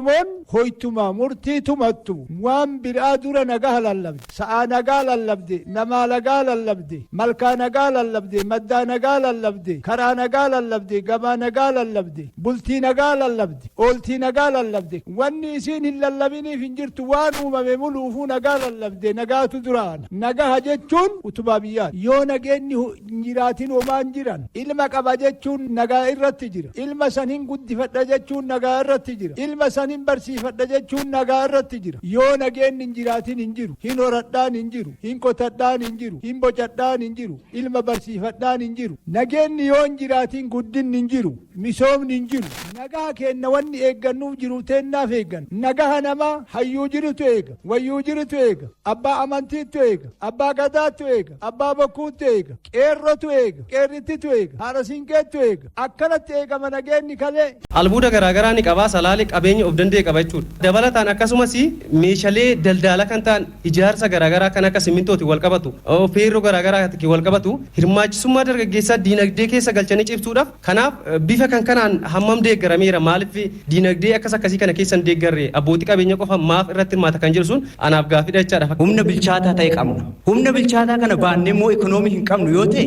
Oromoon hoytuma murtii tumattu waan biraa dura nagaa lallabde. Sa'aa nagaa lallabde, namaa nagaa lallabde, malkaa nagaa lallabde, maddaa nagaa lallabde, karaa nagaa lallabde, gabaa nagaa lallabde, bultii nagaa lallabde, ooltii nagaa lallabde. Wanni isiin hin lallabiniif hin jirtu waan uumame muluufuu nagaa lallabde nagaatu duraana. Nagaha jechuun utubaa biyyaati. Yoo nageenyi hin jiraatin homaan jiran. Ilma qaba jechuun nagaa irratti jira. Ilma san hin guddifadha jechuun nagaa irratti jira. Ilma san hin barsiifadha jechuun nagaa irratti jira. Yoo nageenyi hin jiraatin hin jiru. Hin horadhaan hin jiru. Hin qotadhaan hin jiru. Hin bocadhaan hin jiru. Ilma barsiifadhaan hin jiru. Nageenyi yoo hin jiraatin guddinni hin jiru. Misoomni hin jiru. Nagaa kenna wanni eeggannuuf jiru teennaaf eeggan. Nagaha namaa hayyuu jirutu eega. Wayyuu jirutu eega. Abbaa amantiitu eega. Abbaa gadaatu eega. Abbaa bokkuutu eega. Qeerrotu eega. Qeerrittitu eega. Haadha siinqeetu eega. Akkanatti eegama nageenyi kalee. Albuuda garaagaraa ni qaba. Salaalee qabeenya of danda'e qaba jechuudha. Dabalataan akkasumas meeshaalee daldalaa kan ta'an ijaarsa garaagaraa kan akka simmintooti wal qabatu, feerroo garaagaraa wal qabatu hirmaachisummaa dargaggeessaa diinagdee keessa galchanii cimsuudhaaf kanaaf bifa kan kanaan hammam deeggarameera maaliif diinagdee akkas akkasii kana keessa hin deeggarre abbootii qabeenya qofa maaf irratti hirmaata kan jedhu sun anaaf gaaffiidha jechaadha. Humna bilchaataa ta'e qabna. Humna bilchaataa kana baannee immoo ikoonoomii hin qabnu yoo ta'e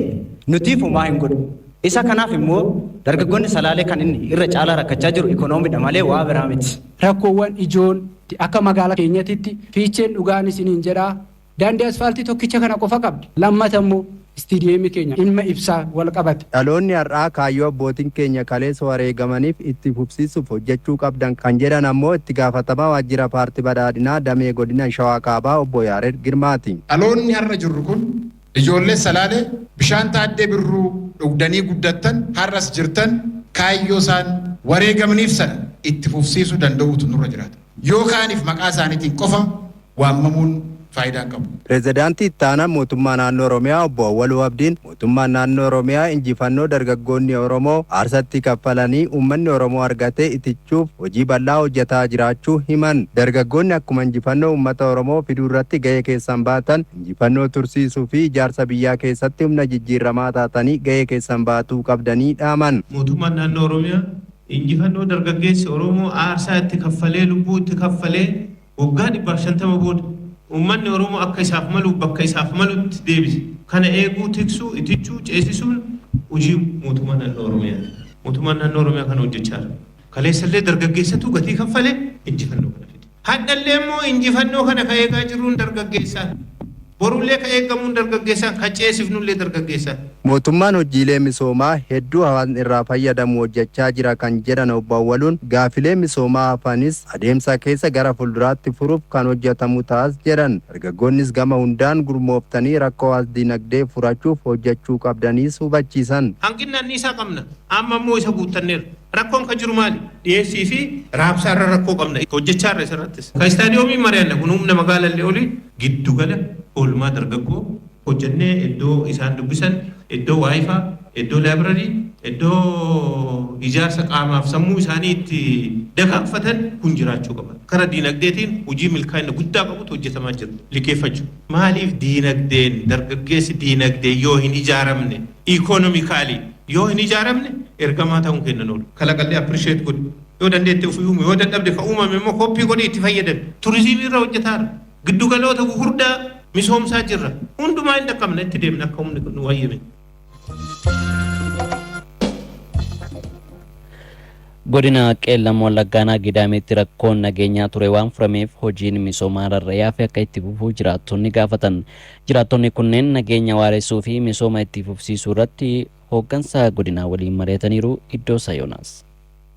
nutiif homaa hin godhu. Isa kanaaf immoo dargaggoonni Salaalee kan inni irra caalaa rakkachaa jiru ikoonomiidha malee waa biraa miti. Rakkoowwan ijoon akka magaalaa keenyatitti fiicheen dhugaan isiniin jedhaa daandii asfaaltii tokkicha kana qofa qabdi. Lammata immoo istiidiyeemii keenya dhimma ibsaa wal qabate. Dhaloonni har'aa kaayyoo abbootiin keenya kaleessa wareegamaniif itti fufsiisuuf hojjechuu qabdan kan jedhan ammoo itti gaafatamaa waajjira paartii badhaadhinaa damee godina Shawaa Kaabaa obbo Yaared Girmaati. Dhaloonni har'a jirru kun ijoollee Salaalee bishaan taaddee birruu dhugdanii guddattan har'as jirtan kaayyoo isaan wareegamaniif sana itti fufsiisuu danda'uutu nurra jiraata. Yoo kaaniif maqaa isaaniitiin qofa waamamuun faayidaa hin qabu. Pireezidaantii itti aanaa mootummaa naannoo Oromiyaa obbo Awwaluu Abdiin mootummaan naannoo Oromiyaa injifannoo dargaggoonni Oromoo aarsatti kaffalanii uummanni Oromoo argate itichuuf hojii bal'aa hojjetaa jiraachuu himan. Dargaggoonni akkuma injifannoo uummata Oromoo fiduu irratti gahee keessan baatan injifannoo tursiisuu fi ijaarsa biyyaa keessatti humna jijjiiramaa taatanii gahee keessan baatuu qabdanii dhaaman. Mootummaan naannoo Oromiyaa injifannoo dargaggeessi Oromoo aarsaa itti kaffalee lubbuu itti kaffalee waggaa 150 booda uummanni Oromoo akka isaaf malu bakka isaaf malutti deebise. Kana eeguu, tiksuu, itichuu, ceesisuun hojii mootummaa naannoo Oromiyaa. Mootummaan naannoo Oromiyaa kana hojjechaa jira. Kaleessallee dargaggeessatu gatii kaffalee injifannoo kana fide. Hadhallee immoo injifannoo kana ka eegaa jiruun dargaggeessaan. Borullee ka eegamuun dargaggeessaan, ka ceesifnullee dargaggeessaan. Mootummaan hojiilee misoomaa hedduu hawaasni irraa fayyadamu hojjechaa jira kan jedhan obbo Awwaluun gaafilee misoomaa hafanis adeemsa keessa gara fuulduraatti furuuf kan hojjetamu ta'as jedhan. Dargaggoonnis gama hundaan gurmooftanii rakkoo hawaas dinagdee furachuuf hojjechuu qabdaniis hubachiisan. Hanqinni anniisaa qabna. Amma immoo isa guuttanneerra. Rakkoon kan jiru maali? Dhiyeessii fi raabsaa irra rakkoo qabna. Hojjechaa irra isarrattis. Kan istaadiyoomii mari'anna kun humna magaalallee olii giddugala oolmaa dargaggoo hojjennee iddoo isaan dubbisan, iddoo waayifaa, iddoo laabrarii, iddoo ijaarsa qaamaaf sammuu isaanii itti dagaagfatan kun jiraachuu qaba. Kara diinagdeetiin hojii milkaa'ina guddaa qabutu hojjetamaa jira. Liqeeffachuu. Maaliif diinagdeen dargaggeessi diinagdee yoo hin ijaaramne economically yoo hin ijaaramne ergamaa ta'uun kennan oolu. Kalaqallee appreciate godhi. Yoo dandeette ofii uumu yoo dadhabde ka uumame immoo copy godhi itti fayyadami. Turizimii irra hojjetaara. Giddugaloota gugurdaa misoomsaa jirra. Hundumaa hin dhaqqabna itti deemna akka humni nu hayyame. Godina Qeellam Wallaggaa Gidaametti rakkoon nageenyaa ture waan furameef hojiin misoomaa rarra'ee fi akka itti fufuu jiraattonni gaafatan. Jiraattonni kunneen nageenya waaressuu fi misooma itti fufsiisuu irratti hooggansa godinaa waliin mari'ataniiru. Iddoo Sayoonaas.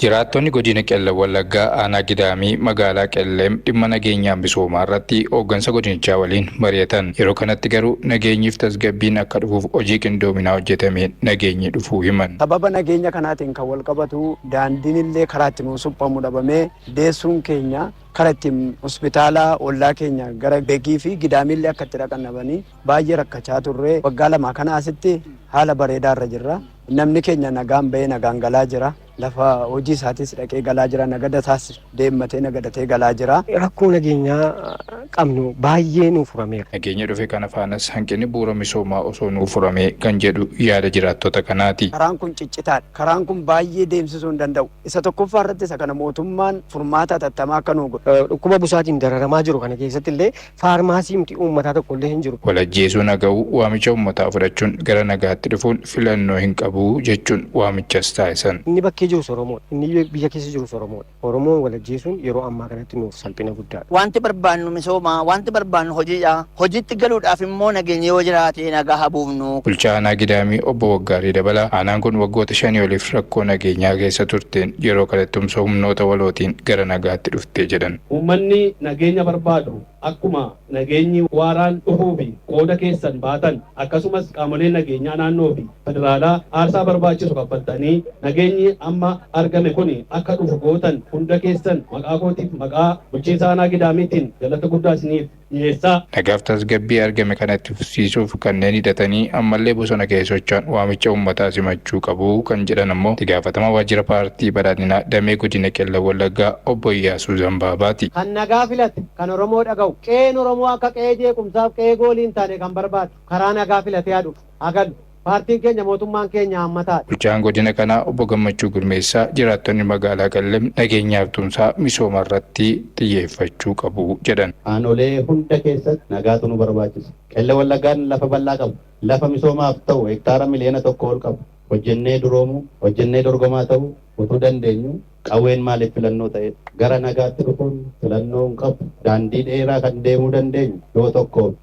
Jiraattonni godina Qeellam Wallaggaa aanaa Gidaamii magaalaa Qelleem dhimma nageenyaa misoomaa irratti hooggansa godinichaa waliin mari'atan. Yeroo kanatti garuu nageenyiif tasgabbiin akka dhufuuf hojii qindoominaa hojjetameen nageenyi dhufuu himan. Sababa nageenya kanaatiin kan wal qabatu daandiin illee karaa itti nuu suphamu dhabamee deessuun keenya karaa ittiin hospitaala ollaa keenya gara Begii fi Gidaamiillee akka itti dhaqan dhabanii baay'ee rakkachaa turre. Waggaa lama kana asitti haala bareedaa irra jirra. Namni keenya nagaan bahee nagaan galaa jira. Lafa hojii isaatis dhaqee galaa jira. Nagada isaas deemmatee nagadatee galaa jira. Rakkoo nageenyaa qabnu baay'ee nuuf furameera. Nageenya dhufe kana faanas hanqinni bu'uura misoomaa osoo nuuf furamee kan jedhu yaada jiraattota kanaati. Karaan kun ciccitaadha. Karaan kun baay'ee deemsisuu hin danda'u. Isa tokkoffaa irratti isa kana mootummaan furmaata hatattamaa akka nuu godhu. Dhukkuba busaatiin dararamaa jiru kana keessatti illee faarmaasii miti uummataa tokko illee hin jiru. Walajjeesuu naga'uu waamicha uummataa fudhachuun gara nagaatti dhufuun filannoo hin qabu jechuun waamichas taasisan. Inni bakkee jirus Oromoodha. Inni biyya keessa jirus Oromoodha. Oromoon walajjeesuun yeroo ammaa kanatti nuuf salphina guddaadha. Wanti barbaannu misooma, wanti barbaannu hojiidha. Hojiitti galuudhaaf immoo nageenyi yoo jiraate nagaa haa buufnu. Bulchaa aanaa Gidaamii obbo Waggaarii Dabalaa aanaan kun waggoota 5 oliif rakkoo nageenyaa keessa turteen yeroo kanatti tumsa humnoota walootiin gara nagaatti dhuftee jedhan. Uummanni nageenya barbaadu akkuma nageenyi waaraan dhufuu fi qooda keessan baatan akkasumas qaamoleen nageenyaa naannoo fi federaalaa aarsaa barbaachisu kaffaltanii nageenyi amma argame kun akka dhufu gootan hunda keessan maqaa kootiif maqaa bulchiinsa aanaa Gidaamiitiin galata guddaa isiniif dhiyeessaa. Nagaaf tasgabbii argame kana itti fufsiisuuf kanneen hidhatanii ammallee bosona keessa socho'an waamicha uummataa simachuu qabu kan jedhan ammoo itti gaafatamaa waajjira paartii badhaadhinaa damee godina Qellem Wallaggaa obbo Iyyaasuu Zambaabaati. Kan nagaa filate, kan Oromoo dhaga'u, qe'een Oromoo akka qe'ee jeequmsaaf qe'ee goolii hin taane kan barbaadu karaa nagaa filatee haa dhufu, haa galu. Paartiin keenya mootummaan keenya hammataadha. Bulchaan godina kanaa obbo Gammachuu Gurmeessaa jiraattonni magaalaa Qellem nageenyaaf tumsaa misooma irratti xiyyeeffachuu qabu jedhan. Aanolee hunda keessatti nagaatu nu barbaachisa. Qellem Wallaggaan lafa bal'aa qabu. Lafa misoomaaf ta'u hektaara miliyoona 1 ol qabu. Hojjennee duroomuu, hojjennee dorgomaa ta'uu utuu dandeenyuu qawween maaliif filannoo ta'e? Gara nagaatti dhufuun filannoo hin qabu. Daandii dheeraa kan deemuu dandeenyu yoo tokkoomne.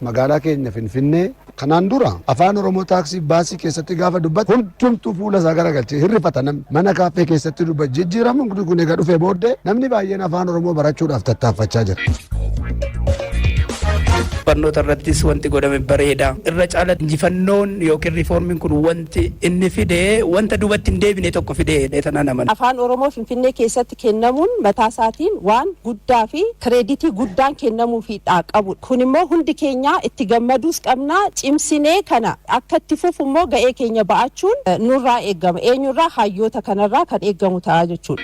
Magaalaa keenya Finfinnee kanaan dura afaan Oromoo taaksii baasii keessatti gaafa dubbatu hundumtuu fuula isaa garagalchee hirrifata namni mana kaaffee keessatti dubbatu jijjiiramuun kun egaa dhufee booddee namni baay'een afaan Oromoo barachuudhaaf tattaaffachaa jira. Barnoota irrattis wanti godhame bareeda. Irra caala injifannoon yookiin riiformiin kun wanti inni fide wanta duubatti hin deebine tokko fide jedhee tanaan amana. Afaan Oromoo Finfinnee keessatti kennamuun mataa isaatiin waan guddaa fi kireeditii guddaan kennamuufiidhaa qabudha. Kun immoo hundi keenyaa itti gammaduus qabna, cimsinee kana akka itti fufu immoo ga'ee keenya ba'achuun nurraa eegama. Eenyurraa? Hayyoota kanarraa kan eegamu ta'a jechuudha.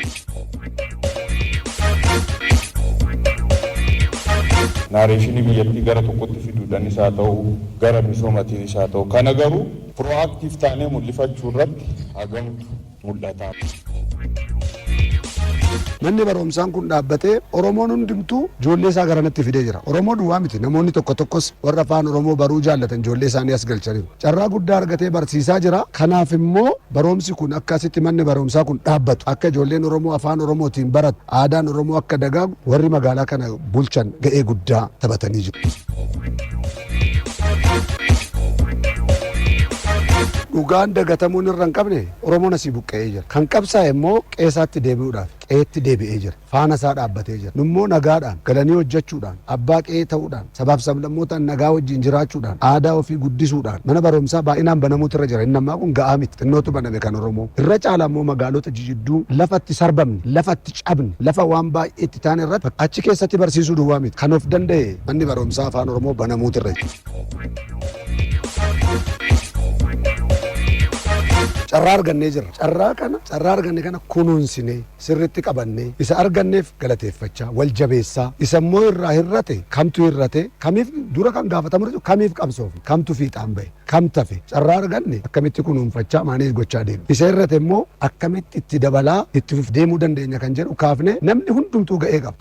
Naareeshinii biyyattii gara tokkotti fiduudhaanis haa ta'u, gara misoomatiinis haa ta'u, kana garuu proactive taanee mul'ifachuu irratti hagamtu mul'ata. Manni barumsaan kun dhaabbatee Oromoon hundumtuu ijoollee isaa garanatti fidee jira. Oromoo duwwaa miti namoonni tokko tokkos warra afaan Oromoo baruu jaallatan ijoollee isaanii as galchaniiru. Carraa guddaa argatee barsiisaa jira. Kanaaf immoo barumsi kun akka asitti manni barumsaa kun dhaabbatu akka ijoolleen Oromoo afaan Oromootiin baratu aadaan Oromoo akka dagaagu warri magaalaa kana bulchan ga'ee guddaa taphatanii jiru. Dhugaan dagatamuun irra hin qabne Oromoon asii buqqa'ee jira. Kan qabsaa'e immoo qe'eesaatti deebi'uudhaaf qe'eetti deebi'ee jira. Faana isaa dhaabbatee jira. Nummoo nagaadhaan galanii hojjechuudhaan abbaa qe'ee ta'uudhaan sabaaf sablammootaan nagaa wajjin jiraachuudhaan aadaa ofii guddisuudhaan mana barumsaa baay'inaan banamuutu irra jira. Inni ammaa kun ga'aa miti. Xinnootu baname kan Oromoo. Irra caala immoo magaalota jijidduu lafatti sarbamne, lafatti cabne, lafa waan baay'ee itti taane irratti achi keessatti barsiisuu duwwaa miti. Kan of danda'e manni barumsaa afaan Oromoo banamuutu irra jira. Carraa argannee jirra. Carraa kana carraa arganne kana kunuunsinee sirriitti qabannee isa arganneef galateeffachaa wal jabeessaa isa immoo irraa hir'ate kamtu hir'ate kamiif dura kan gaafatamu kamiif qabsoof kamtu fiixaan bahe kam tafe carraa arganne akkamitti kunuunfachaa maaniif gochaa deemu isa hir'ate immoo akkamitti itti dabalaa itti deemuu dandeenya kan jedhu kaafne namni hundumtuu ga'ee qaba.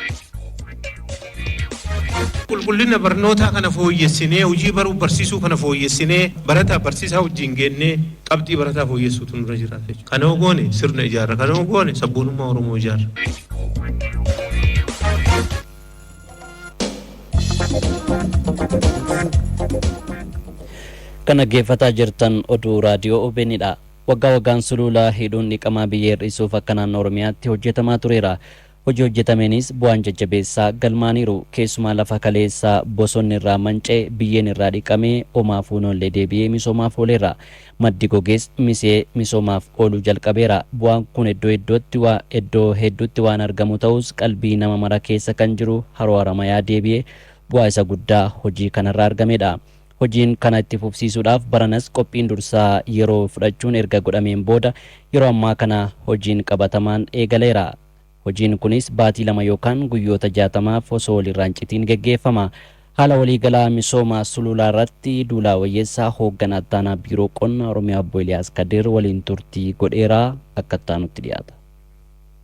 Qulqullina barnootaa kana fooyyessinee hojii baruu barsiisuu kana fooyyessinee barataa barsiisaa wajjin geennee qabxii barataa fooyyessuutu nurra jiraata jechuudha. Kana yoo goone sirna ijaarra. Kana yoo goone sabboonummaa Oromoo ijaarra. Kan dhaggeeffataa jirtan oduu raadiyoo OBN'dha. Waggaa waggaan sulula hidhuun dhiqamaa biyyee hir'isuuf akka naannoo Oromiyaatti hojjetamaa tureera. Hojii hojjetameenis bu'aan jajjabeessaa galmaaniiru. Keessumaa lafa kaleessa bosonni irraa manca'e biyyeen irraa dhiqamee omaafuu noollee deebi'ee misoomaaf ooleera. Maddi gogees misee misoomaaf ooluu jalqabeera. Bu'aan kun iddoo iddootti waa iddoo hedduutti waan argamu ta'us qalbii nama mara keessa kan jiru haroo Haramayaa deebi'ee bu'aa isa guddaa hojii kanarraa argamedha. Hojiin kana itti fufsiisuudhaaf baranas qophiin dursaa yeroo fudhachuun erga godhameen booda yeroo ammaa kana hojiin qabatamaan eegaleera. Hojiin kunis baatii 2 yookaan guyyoota 60f osoo walirraa hin citiin geggeeffama. Haala waliigalaa misooma sululaa irratti Duulaa Wayyeessaa Hoogganaa Ittaanaa Biiroo Qonna Oromiyaa Obbo Eeliyaas Kadir waliin turtii godheera akka itti aanutti dhiyaata.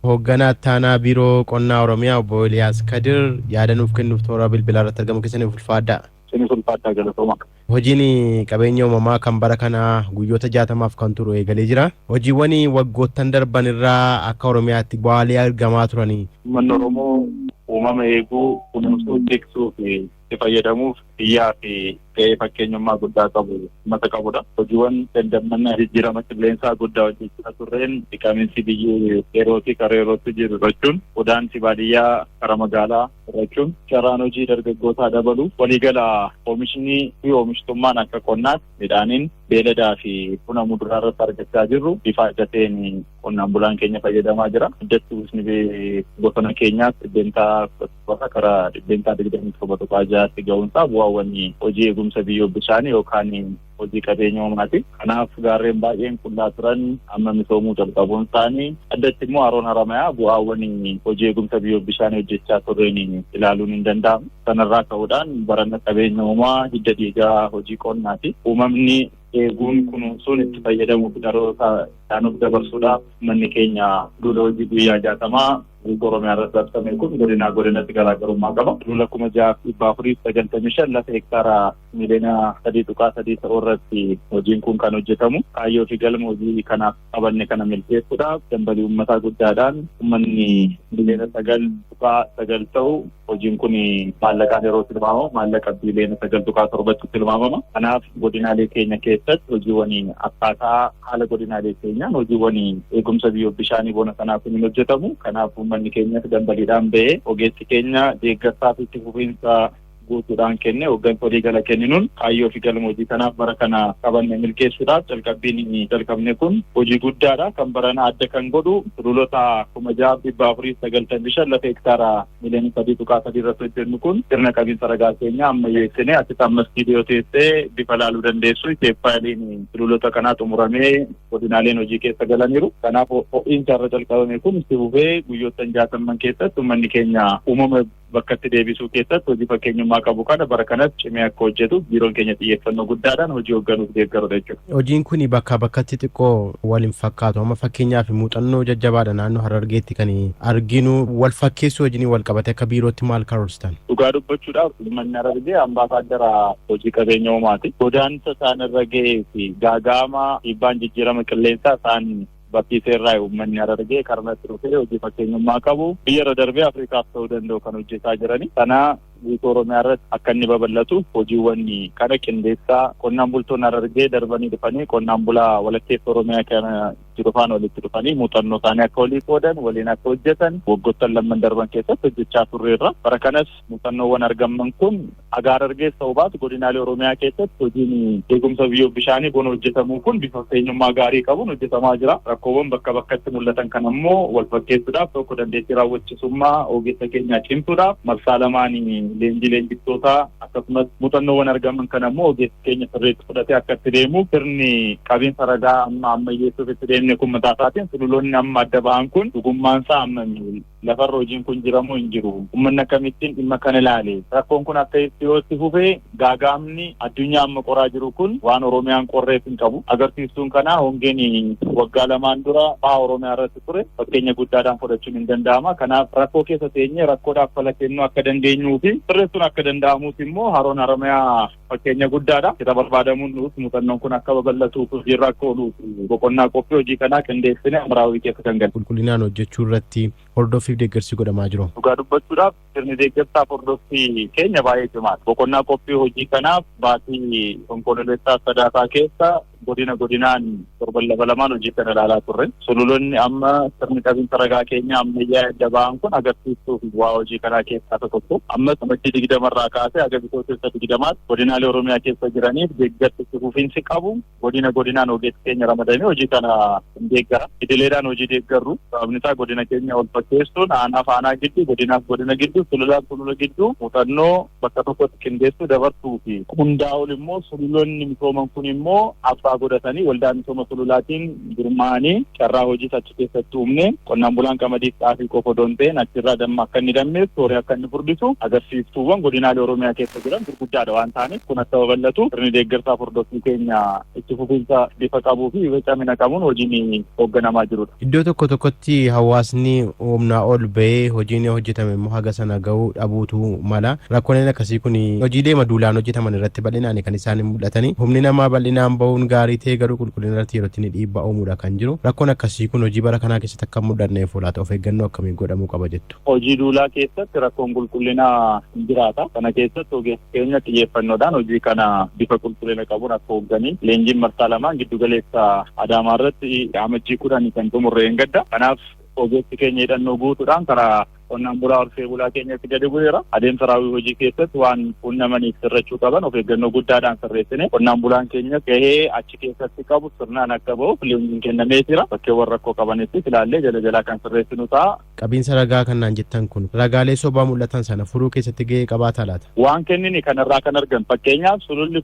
Hoogganaa Ittaanaa Biiroo Qonnaa Oromiyaa Obbo Eeliyaas Kadir yaada nuuf kennuuf toora bilbilaa irratti argamuu keessaniif ulfaadhaa. Isinis ulfaadhaa galatoomaa. Hojiin qabeenya uumamaa kan bara kanaa guyyoota 60f kan turu eegalee jira. Hojiiwwan waggoottan darban irraa akka Oromiyaatti bu'aalee argamaa turani. Uummanni Oromoo uumama eeguu, kunuunsuu, tiksuu fi itti fayyadamuuf biyyaa fi gahee fakkeenyummaa guddaa qabu uummata qabudha. Hojiiwwan dandammannaa jijjiirama qilleensaa guddaa hojjechaa turreen dhiqamiinsi biyyee yerootii kara yerootti jiru hir'achuun, godaansi baadiyyaa kara magaalaa hir'achuun, carraan hojii dargaggootaa dabaluu, waliigala oomishni fi oomishtummaan akka qonnaatti midhaaniin, beeladaa fi buna muduraa irratti argachaa jirru bifa adda ta'een qonnaan bulaan keenya fayyadamaa jira. Addatti uwwisni bosona keenyaas 17% kara 27.6%tti ga'uunsaa bu'aawwan hojii eegumsa biyyoo bishaanii yookaan hojii qabeenya uumaati. Kanaaf gaarreen baay'een qullaa turan amma misoomuu jalqabuun isaanii addatti immoo haroon Haramayaa bu'aawwan hojii eegumsa biyyoo bishaanii hojjechaa turreen ilaaluun hin danda'amu. Sanarraa ka'uudhaan barana qabeenya uumaa hidda dhiigaa hojii qonnaati. Uumamni eeguun kunuunsuun itti fayyadamuuf dhaloota isaanuuf dabarsuudhaaf uummanni keenya duula hojii guyyaa 60 guutuu Oromiyaa irratti labsame kun godinaa godinatti garaagarummaa qaba. Duula 6,495 lafa hektaara miliyoona 3.3 ta'u irratti hojiin kun kan hojjetamu. Kaayyoo fi galma hojii kanaaf qabanne kana milkeessuudhaaf dambalii uummataa guddaadhaan uummanni miliyoona 9.9 ta'u hojiin kun maallaqaan yeroo tilmaamamu maallaqa biliyoona 9.7tti tilmaamama. Kanaaf godinaalee keenya keessatti hojiiwwan akkaataa haala godinaalee keenyaan hojiiwwan eegumsa biyyoo bishaanii bona sanaa kun hin hojjetamu. Kanaaf uummanni keenyas dambaliidhaan ba'ee ogeessi keenya deeggarsaa fi itti fufiinsa guutuudhaan kenne hooggansa waliigala kenninuun kaayyoo fi galma hojii kanaaf bara kana qabanne milkeessuudhaaf jalqabbiin jalqabne kun hojii guddaadha. Kan barana adda kan godhu sululota 6,495 lafa hektaara miliyoona 3.3 irratti hojjennu kun sirna qabiinsa ragaa keenya ammayyeessinee asitti amma istiidiyoo teessee bifa laaluu dandeessu. Teeppaayiliin sululota kanaa xumuramee godinaaleen hojii keessa galaniiru. Kanaaf ho'iinsa irra jalqabame kun itti fufee guyyoota 60 keessatti uummanni keenya uumama bakkatti deebisuu keessatti hojii fakkeenyummaa qabu kana bara kanas cimee akka hojjetu biiroon keenya xiyyeeffannoo guddaadhaan hojii hoogganuuf deeggarudha jechuudha. Hojiin kun bakkaa bakkatti xiqqoo wal hin fakkaatu. Amma fakkeenyaaf muuxannoo jajjabaadha naannoo Harargeetti kan arginu wal fakkeessuu hojiin wal qabate akka biirootti maal karoorsitan? Dhugaa dubbachuudhaaf uummanni Harargee ambaasaaddara hojii qabeenya uumaati. Godaansa isaan irra ga'ee fi gaaga'ama dhiibbaan jijjiirama qilleensaa isaan barsiisee irraa uummanni Harargee karnatti dhufee hojii fakkeenyummaa qabu biyya irra darbee Afrikaaf ta'uu danda'u kan hojjetaa jirani. Kana guutuu Oromiyaa irratti akka inni babal'atu hojiiwwan kana qindeessaa qonnaan bultoonni Harargee darbanii dhufanii qonnaan bulaa walakkeessa Oromiyaa kana jiru faana walitti dhufanii muuxannoo isaanii akka walii qoodan waliin akka hojjetan waggoottan lamman darban keessatti hojjechaa turreerra. Bara kanas muuxannoowwan argaman kun haga Harargees ta'uu baatu godinaalee Oromiyaa keessatti hojiin eegumsa biyyoo bishaanii bona hojjetamuu kun bifa fakkeenyummaa gaarii qabuun hojjetamaa jira. Rakkoowwan bakka bakkatti mul'atan kan ammoo wal fakkeessuudhaaf tokko dandeettii raawwachisummaa ogeessa keenyaa cimsuudhaaf marsaa lamaanii leenjii leenjiftootaa akkasumas muuxannoowwan argaman kan ammoo ogeessi keenya sirriitti fudhatee akka itti deemu sirni qabiinsa ragaa amma ammayyeessuuf itti deemne kun mataa isaatiin sululoonni amma adda ba'an kun dhugummaan isaa ammami lafarra hojiin kun jiramoo hin jiru uummanni akkamittiin dhimma kana ilaale rakkoon kun akka itti yoo itti fufee gaagaamni addunyaa amma qoraa jiru kun waan Oromiyaan qorreef hin qabu agarsiistuun kanaa hongeen waggaa lamaan dura baha Oromiyaa irratti ture fakkeenya guddaadhaan fudhachuun hin danda'ama. Kanaaf rakkoo keessa teenyee rakkoodhaaf fala kennuu akka dandeenyuu fi sirreessuun akka danda'amuuf immoo haroon Haramayaa fakkeenya guddaadha. Isa barbaadamuun nuuf muuxannoon kun akka babal'atuuf hojiirra akka ooluuf boqonnaa qophii hojii kanaa qindeessine amraawii keessa kan galle. Qulqullinaan hojjechuu irratti hordoffiif deeggarsi godhamaa jiru. Dhugaa dubbachuudhaaf sirni deeggarsaaf hordoffii keenya baay'ee cimaadha. Boqonnaa qophii hojii kanaaf baatii onkololeessaa sadaasaa keessa Godina godinaan torban lama lamaan hojii kana ilaalaa turre. Sululoonni amma sirni qabiinsa ragaa keenya ammayyaa adda ba'an kun agarsiistuu fi bu'aa hojii kanaa keessaa isa tokko. Ammas Amajjii 20rraa kaasee haga Bitootessa 20tti godinaalee Oromiyaa keessa jiraniif deeggarsi itti fufiinsi qabu godina godinaan ogeessi keenya ramadamee hojii kana hin deeggara. Idileedhaan hojii deeggarru sababni isaa godina keenya wal fakkeessuun aanaaf aanaa gidduu, godinaaf godina gidduu, sululaaf sulula gidduu muuxannoo bakka tokkotti qindeessuu dabarsuu fi hundaa ol immoo sululoonni misooman kun immoo abbaa godhatanii waldaa misooma sululaatiin gurmaa'anii carraa hojiis achi keessatti uumne qonnaan bulaan qamadii xaafii qofa odoo hin ta'in achirraa damma akka inni dammeessu, horii akka inni furdisu agarsiistuuwwan godinaalee Oromiyaa keessa jiran gurguddaadha waan ta'aniif kun akka babal'atu sirni deeggarsaa hordoffii keenya itti fufiinsa bifa qabuu fi bifa camina qabuun hojiin hoogganamaa jirudha. Iddoo tokko tokkotti hawaasni humnaa ol ba'ee hojiin hojjetame immoo haga sana gahuu dhabuutu mala. Rakkooleen akkasii kun hojiilee duulaan hojjetaman irratti bal'inaan kan isaan mul'atani. Humni namaa bal'inaan bahuun gaarii ta'e garuu qulqullina irratti yeroo inni dhiibbaa uumuudha kan jiru. Rakkoon akkasii kun hojii bara kanaa keessatti akka hin mul'anneef laata of eeggannoo akkamii godhamuu qaba jettu? Hojii duulaa keessatti rakkoon qulqullinaa hin jiraata. Kana keessatti ogeessi keenya xiyyeeffannoodhaan hojii kana bifa qulqullina qabuun akka hoogganiif leenjiin marsaa lamaan giddu galeessa Adaamaa irratti Amajjii 10 kan xumurre hin gadda. Kanaaf ogeessi keenya hidhannoo guutuudhaan karaa qonnaan bulaa horsee bulaa keenyatti gadi bu'eera. Adeemsa raawwii hojii keessatti waan quunnamaniif sirrachuu qaban of eeggannoo guddaadhaan sirreessine qonnaan bulaan keenya gahee achi keessatti qabu sirnaan akka ba'uuf leenjiin kennamee jira. Bakkeewwan rakkoo qabanittis ilaallee jala jalaa kan sirreessinu ta'a. Qabiinsa ragaa kanaan jettan kun ragaalee sobaa mul'atan sana furuu keessatti gahee qabaata laata? Waan kennini kanarraa kan argan fakkeenyaaf sululli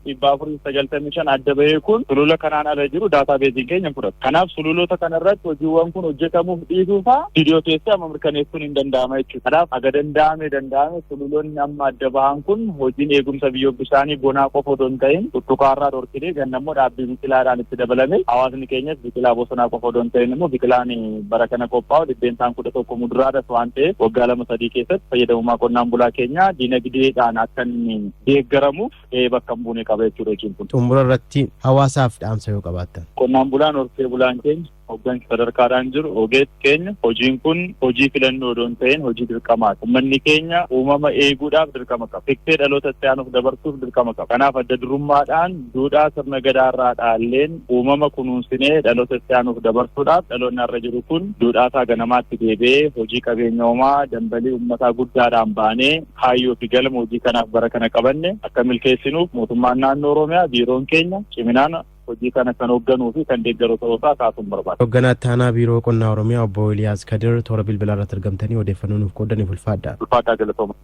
6495 adda bahee kun sulula kanaan ala jiru daataa beeziin keenya hin fudhatu. Kanaaf sululoota kanarratti hojiiwwan kun hojjetamuuf dhiisuufaa viidiyoo keessaa amma mirkaneessuun hin danda'ama jechuudha. Kanaaf haga danda'ame sululoonni amma adda bahan kun hojiin eegumsa biyyoo bishaanii bonaa qofa otoo hin ta'in tuttukaarraa dhorkinee ganna immoo dhaabbii biqilaadhaan itti dabalame hawaasni keenyas biqilaa bosonaa qofa otoo hin ta'in immoo biqilaan bara kana qophaa'u 11% muduraadhas waan ta'eef waggaa 2-3 keessatti fayyadamummaa qonnaan bulaa keenyaa diinagdeedhaan akka inni deeggaramuuf gahee bakka hin buune qaba jechuudha hojiin kun. Xumura irratti hawaasaaf dhaamsa yoo qabaattan. Qonnaan bulaan horsee bulaan keenya hoggansi sadarkaadhaan jiru ogeessi keenya hojiin kun hojii filannoo odoo hin ta'in hojii dirqamaati. Uummanni keenya uumama eeguudhaaf dirqama qaba. Tiksee dhaloota itti aanuuf dabarsuuf dirqama qaba. Kanaaf adda durummaadhaan duudhaa sirna gadaarraa dhaalleen uumama kunuunsinee dhaloota itti aanuuf dabarsuudhaaf dhaloonni har'a jiru kun duudhaa isaa ganamaatti deebi'ee hojii qabeenya uumaa dambalii uummataa guddaadhaan baanee kaayyoo fi galma hojii kanaaf bara kana qabanne akka milkeessinuuf mootummaan naannoo Oromiyaa biiroon keenya ciminaan hojii kana kan hoogganuu fi kan deeggaru ta'uusaa kaasuun barbaada. Hoogganaa itti aanaa Biiroo Qonnaa Oromiyaa Obbo Iliyaas Kadir toora bilbilaa irratti argamtanii odeeffannoo nuuf qoodaniif ulfaadha. Ulfaadhaa galatooma.